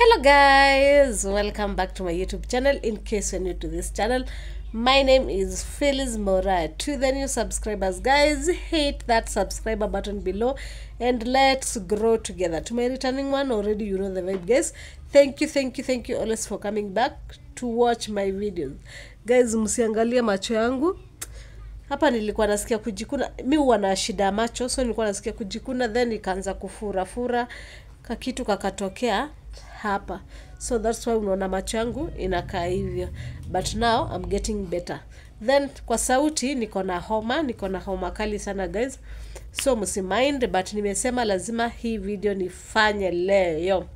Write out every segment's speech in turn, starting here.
Hello guys, welcome back to my YouTube channel. In case you're new to this channel, my name is Phylis Moraa. To the new subscribers, guys, hit that subscriber button below and let's grow together. To my returning one, already you know the vibe, guys. Thank you, thank you, thank you always for coming back to watch my videos. Guys, msiangalie macho yangu. Hapa nilikuwa nasikia kujikuna. Mi huwa na shida ya macho, so nilikuwa nasikia kujikuna, then nikaanza kufura fura, kakitu kakatokea hapa. So that's why unaona macho yangu inakaa hivyo. But now I'm getting better. Then kwa sauti niko na homa, niko na homa kali sana guys. So msimind, but nimesema lazima hii video nifanye leo.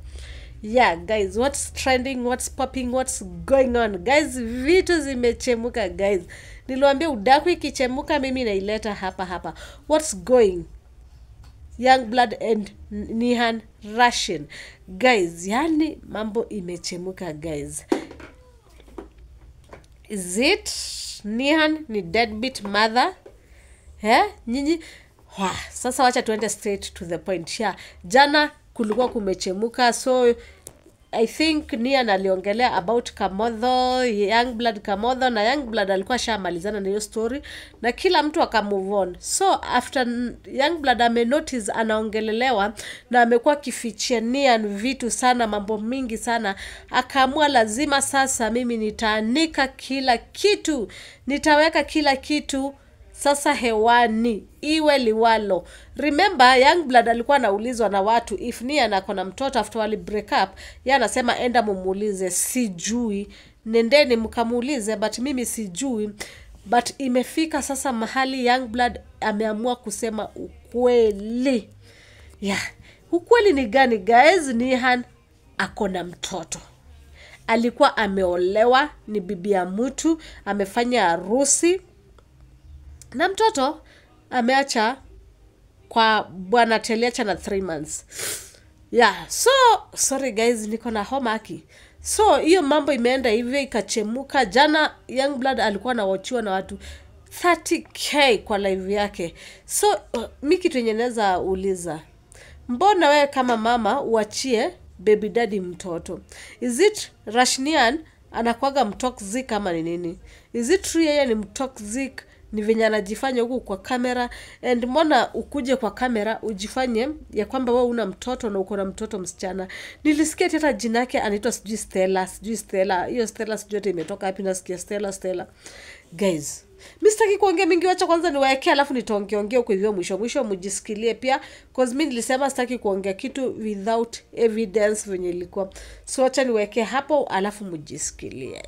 Yeah guys, what's trending, what's popping, what's going on guys? Vitu zimechemuka guys. Niliwaambia udaku ikichemuka mimi naileta hapa hapa. What's going? Youngblood and Nihan Rashin. Guys, yani mambo imechemuka guys. Is it Nihan ni deadbeat mother? Nyinyi? Sasa wacha tuende straight to the point. Yeah, jana kulikuwa kumechemuka, so I think Nihan aliongelea about Kamotho, Youngblood Kamotho, na Youngblood alikuwa shamalizana na hiyo story na kila mtu aka move on. So after Youngblood ame notice anaongelelewa na amekuwa kifichia Nihan vitu sana, mambo mingi sana, akaamua lazima sasa mimi nitaanika kila kitu, nitaweka kila kitu sasa hewani, iwe liwalo. Remember, Youngblood alikuwa anaulizwa na watu if Nihan ako na mtoto after wali break up, yeye anasema enda mumuulize, sijui, nendeni mkamuulize, but mimi sijui. But imefika sasa mahali Youngblood ameamua kusema ukweli. Yeah, ukweli ni gani guys? Nihan ako na mtoto. Alikuwa ameolewa, ni bibi ya mtu, amefanya harusi na mtoto ameacha kwa bwana teliacha na 3 months. Yeah, so sorry guys, niko na homa aki. So hiyo mambo imeenda hivyo ikachemuka. Jana Youngblood alikuwa anawachiwa na watu 30k kwa live yake. So mi kitu yenye naweza uliza, mbona wewe kama mama uachie baby daddy mtoto? Is it Rashnian anakuaga mtoxic kama ni nini? Is it true yeye ni mtoxic? Ni venye anajifanya huku kwa kamera? And mbona ukuje kwa kamera ujifanye ya kwamba wewe una mtoto na uko na mtoto msichana? Nilisikia hata jina yake anaitwa sijui Stella, sijui Stella. Hiyo Stella sijui hata imetoka wapi, nasikia Stella Stella. Guys, mimi sitaki kuongea mingi, wacha kwanza niwaekee alafu nitaongeongea huko hivyo mwisho mwisho mjisikilie pia, cause mimi nilisema sitaki kuongea kitu without evidence venye ilikuwa. So wacha niwaekee hapo alafu mjisikilie.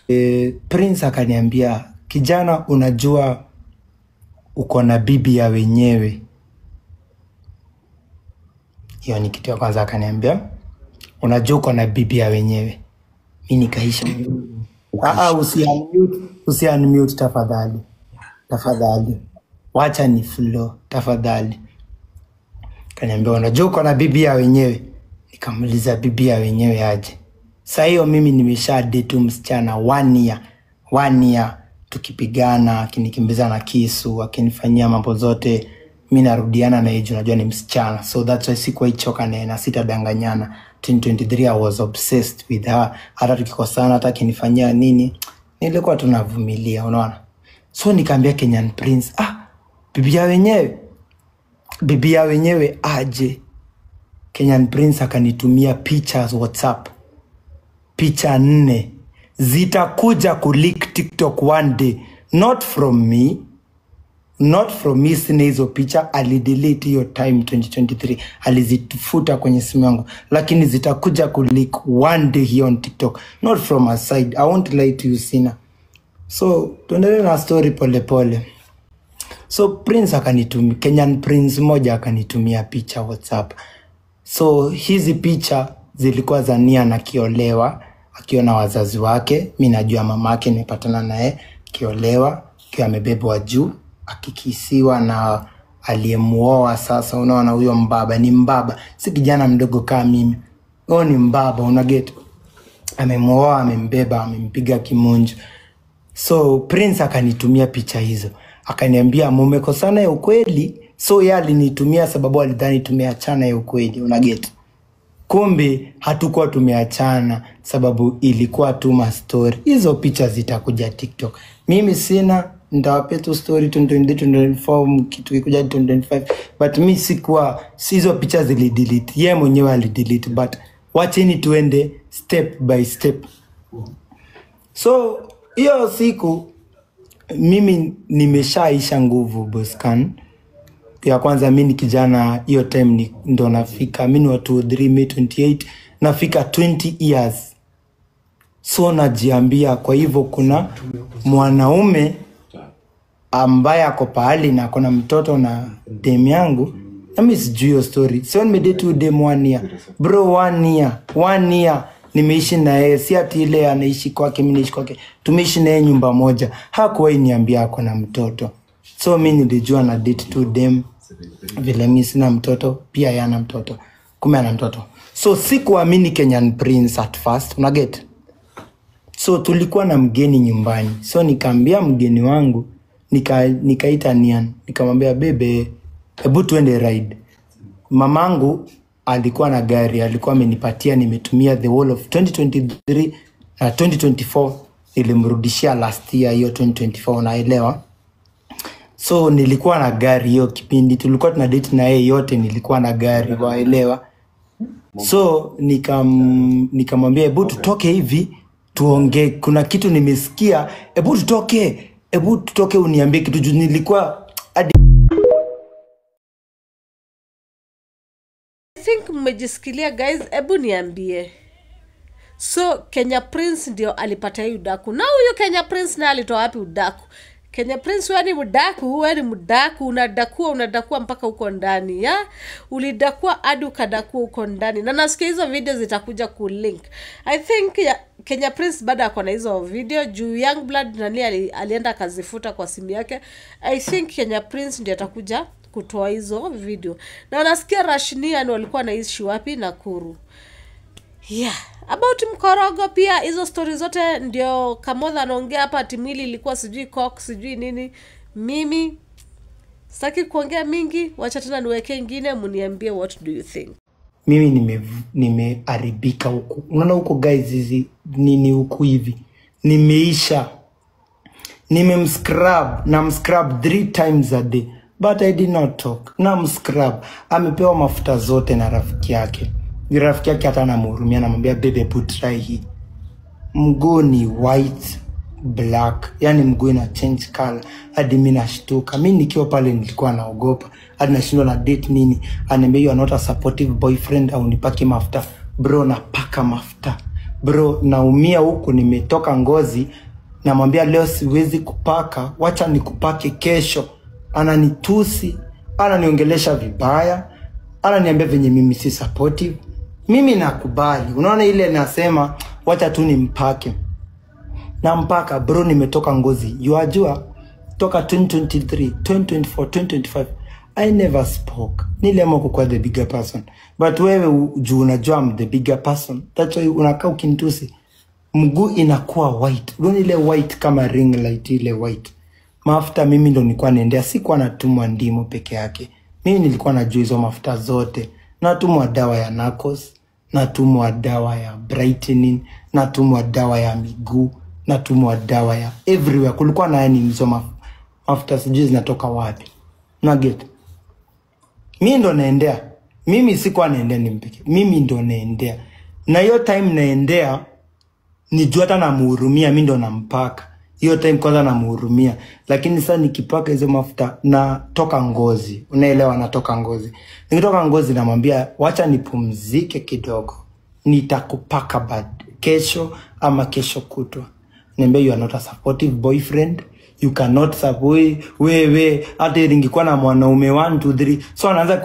Yeah. Prince akaniambia, kijana, unajua uko na bibi ya wenyewe. Hiyo ni kitu ya kwanza akaniambia, unajua uko na bibi ya wenyewe. Mimi nikaisha. Usi-unmute tafadhali. Tafadhali. Wacha ni flow tafadhali. Akaniambia unajua uko na bibi ya wenyewe. Nikamuuliza bibi ya wenyewe aje? Sasa hiyo mimi nimesha date msichana 1 year. 1 year tukipigana, akinikimbiza na kisu, akinifanyia mambo zote, mimi narudiana na yeye, unajua ni msichana. So that's why sikuwa ichoka naye na sitadanganyana. 2023 I was obsessed with her. Hata tukikosana, hata akinifanyia nini, nilikuwa tunavumilia, unaona. So nikaambia Kenyan Prince, bibi ya wenyewe. Bibi ya wenyewe aje? Kenyan Prince akanitumia pictures WhatsApp. Picha 4 zitakuja kuleak TikTok one day. Not from me. Not from me, sina hizo picha. Alidelete hiyo time 2023. Alizifuta kwenye simu yangu. Lakini zitakuja kuleak one day here on TikTok. Not from her side. I won't lie to you, Sina. So, tuendelee na story pole pole. So, Prince akanitumia, Kenyan Prince moja akanitumia picha WhatsApp. So, hizi picha zilikuwa za Nihan akiolewa, akiona wazazi wake. Mimi najua mamake, nimepatana naye akiolewa, akiwa amebebwa juu, akikisiwa na aliyemuoa. Sasa unaona huyo mbaba ni mbaba, si kijana mdogo kama mimi. Huyo ni mbaba, una get. Amemuoa, amembeba, amempiga kimunju. So Prince akanitumia picha hizo, akaniambia mumekosana ya ukweli. So yeye alinitumia sababu alidhani tumeachana ya ukweli, una get. Kumbe hatukuwa tumeachana, sababu ilikuwa tu ma story. Hizo picha zitakuja TikTok. Mimi sina, nitawapea tu story 2023, 2024, kitu kikuja 2025, but mi sikuwa, si hizo picha zilidelete, ye mwenyewe alidelete, but wacheni tuende step by step. So hiyo siku mimi nimeshaisha nguvu, Boscan. Ya kwanza mi ni kijana, hiyo time ni ndo nafika, mi ni wa 23 May 28 nafika 20 years. So najiambia, kwa hivyo kuna mwanaume ambaye ako pahali na akona mtoto na dem yangu, na mi sijui hiyo story. So nimedate huyu dem one year, bro, one year, one year nimeishi na yeye, si ati ile anaishi kwake mi naishi kwake, tumeishi na yeye nyumba moja, hakuwahi niambia ako na mtoto. So mi nilijua na date tu dem, vile mi sina mtoto, pia yeye ana mtoto, kumbe ana mtoto. So sikuamini Kenyan Prince at first, unaget? So tulikuwa na mgeni nyumbani, so nikaambia mgeni wangu, nikaita Nian, nikamwambia, "Bebe, hebu tuende ride." Mamangu alikuwa na gari, alikuwa amenipatia, nimetumia the whole of 2023 na 2024, nilimrudishia last year hiyo 2024, unaelewa? So nilikuwa na gari hiyo kipindi tulikuwa tuna date na yeye yote, nilikuwa na gari, waelewa? So nikamwambia, "Hebu tutoke hivi tuongee, kuna kitu nimesikia, hebu tutoke, hebu tutoke uniambie kitu," juu nilikuwa hadi I think mmejisikilia, guys, hebu niambie. So Kenya Prince ndio alipata hii udaku, na huyu Kenya Prince naye alitoa wapi udaku? Kenya Prince, wewe ni mdaku, wewe ni mdaku, unadakua, unadakua mpaka huko ndani ya ulidakua hadi ukadakua huko ndani, na nasikia hizo video zitakuja kulink. I think ya, Kenya Prince bado ako na hizo video juu Young Blood nani alienda akazifuta kwa simu yake. I think Kenya Prince ndio atakuja kutoa hizo video, na nasikia Rashnian walikuwa naishi wapi? Nakuru. Yeah. About mkorogo pia, hizo stori zote ndio Kamotha anaongea hapa, ati mwili ilikuwa sijui cock sijui nini. Mimi sitaki kuongea mingi, wacha tena niweke ingine, mniambie what do you think. Mimi nimeharibika huku, unaona huko guys, hizi nini huku hivi, nimeisha, nimemscrub na mscrub three times a day, but I did not talk. Na mscrub, amepewa mafuta zote na rafiki yake. Ni rafiki yake hata anamhurumia, anamwambia, "Bebe, put try hii." Mguu ni white, black, yani mguu ina change color hadi mi nashtuka. Mi nikiwa pale nilikuwa naogopa hadi nashindwa na date nini. Aniambia, "You are not a supportive boyfriend," au nipake mafuta. Bro, napaka mafuta, bro, naumia huku, nimetoka ngozi. Namwambia, "Leo siwezi kupaka, wacha nikupake kesho." Ananitusi, ananiongelesha vibaya, ananiambia venye mimi si supportive. Mimi nakubali, unaona ile nasema wacha tu nimpake. Na mpaka, bro, nimetoka ngozi. Yuajua toka 2023, 2024, 2025 I never spoke. Niliamua kukuwa the bigger person, but wewe juu unajua I'm the bigger person, that's why unakaa ukinitusi. Mguu inakuwa white, unaona ile white kama ring light, ile white. Mafuta mimi ndo nilikuwa naendea, sikuwa natumwa ndimo peke yake, mimi nilikuwa najua hizo mafuta zote. Natumwa dawa ya Narcos, natumwa dawa ya brightening, natumwa dawa ya miguu, natumwa dawa ya everywhere. Kulikuwa na yani hizo mafuta sijui zinatoka wapi, naget? Mi ndo naendea, mimi sikuwa naendea nimpeke, mimi ndo naendea. Na hiyo time naendea nijua hata namhurumia, mi ndo nampaka hiyo time kwanza namhurumia. Lakini sasa nikipaka hizo mafuta natoka ngozi, unaelewa? Natoka ngozi. Nikitoka ngozi namwambia, "Wacha nipumzike kidogo, nitakupaka bad kesho ama kesho kutwa." Niambia, "You are not a supportive boyfriend, you cannot support wewe, hata ningekuwa na mwanaume 1 2 3." So anaanza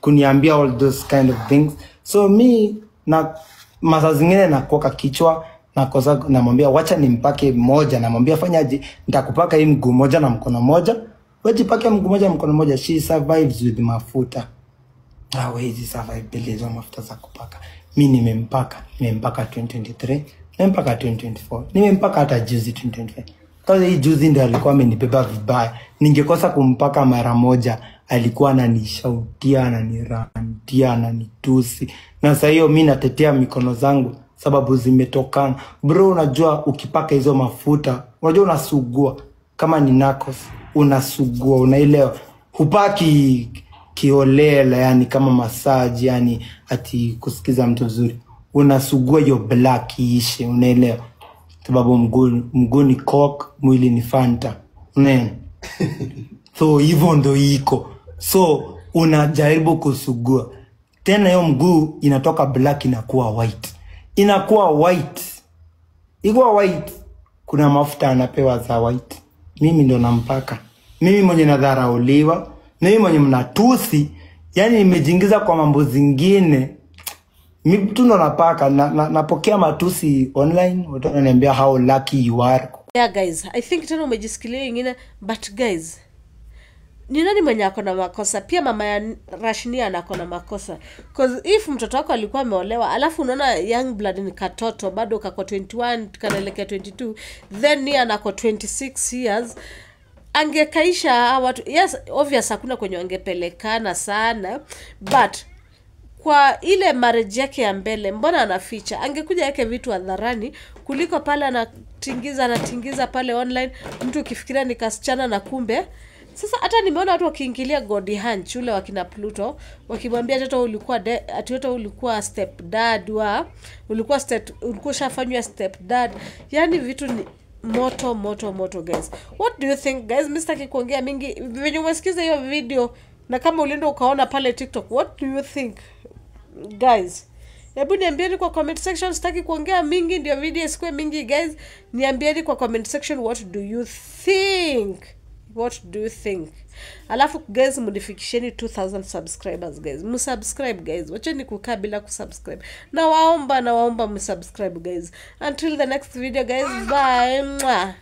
kuniambia all those kind of things. So mi na masaa zingine nakoka kichwa, nakosa. Namwambia, "Wacha nimpake moja." Namwambia, "Fanyaje, nitakupaka hii mguu moja na mkono moja, wejipake mguu moja mkono moja." She survives with mafuta, hawezi survive bila hizo mafuta za kupaka. Mi nimempaka, nimempaka 2023, nimempaka 2024, nimempaka hata juzi 2025. Kwanza hii juzi ndio alikuwa amenibeba vibaya, ningekosa kumpaka mara moja, alikuwa ananishautia, ananirantia, ananitusi. Na saa hiyo mi natetea mikono zangu sababu zimetokana. Bro, unajua ukipaka hizo mafuta, unajua unasugua kama ni Narcos, unasugua, unaelewa, hupaki kiolela, yani kama massage, yani ati kusikiza mtu vizuri, unasugua hiyo black iishe, unaelewa, sababu mguu ni coke, mwili ni Fanta, unaona. So hivyo ndo iko, so unajaribu kusugua tena, hiyo mguu inatoka black inakuwa white, inakuwa white, ikuwa white. Kuna mafuta anapewa za white, mimi ndo nampaka, mimi mwenye nadharauliwa, mimi mwenye mnatusi, yani nimejiingiza kwa mambo zingine. Mimi tu ndo napaka napokea matusi online, watu wananiambia how lucky you are. Yeah guys, I think tena umejisikilia ingine, but guys, ni nani mwenye ako na makosa? Pia mama ya Rashnia ako na makosa. 'Cause if mtoto wako alikuwa ameolewa, alafu unaona young blood ni katoto bado kako 21 kanaelekea 22, then ni anako 26 years, angekaisha hawa watu. Yes, obvious hakuna kwenye wangepelekana sana, but kwa ile marriage yake ya mbele mbona anaficha? Angekuja yake vitu hadharani kuliko pale anatingiza pale online, mtu ukifikiria ni kasichana na kumbe. Sasa hata nimeona watu wakiingilia Godi Hunch ule wakina Pluto wakimwambia toto ulikuwa ati toto ulikuwa step dad wa ulikuwa step, ulikuwa ushafanywa step dad. Yani vitu ni moto moto moto guys. What do you think guys? Mimi sitaki kuongea mingi. Venye umesikiza hiyo video na kama ulienda ukaona pale TikTok, what do you think guys? Hebu niambieni kwa comment section. Sitaki kuongea mingi ndio video isikuwe mingi guys. Niambieni kwa comment section, what do you think? What do you think? Alafu guys, mnifikisheni 2000 subscribers guys. Msubscribe guys. Wacheni kukaa bila kusubscribe. Na waomba msubscribe guys. Until the next video guys. Bye. Mwah.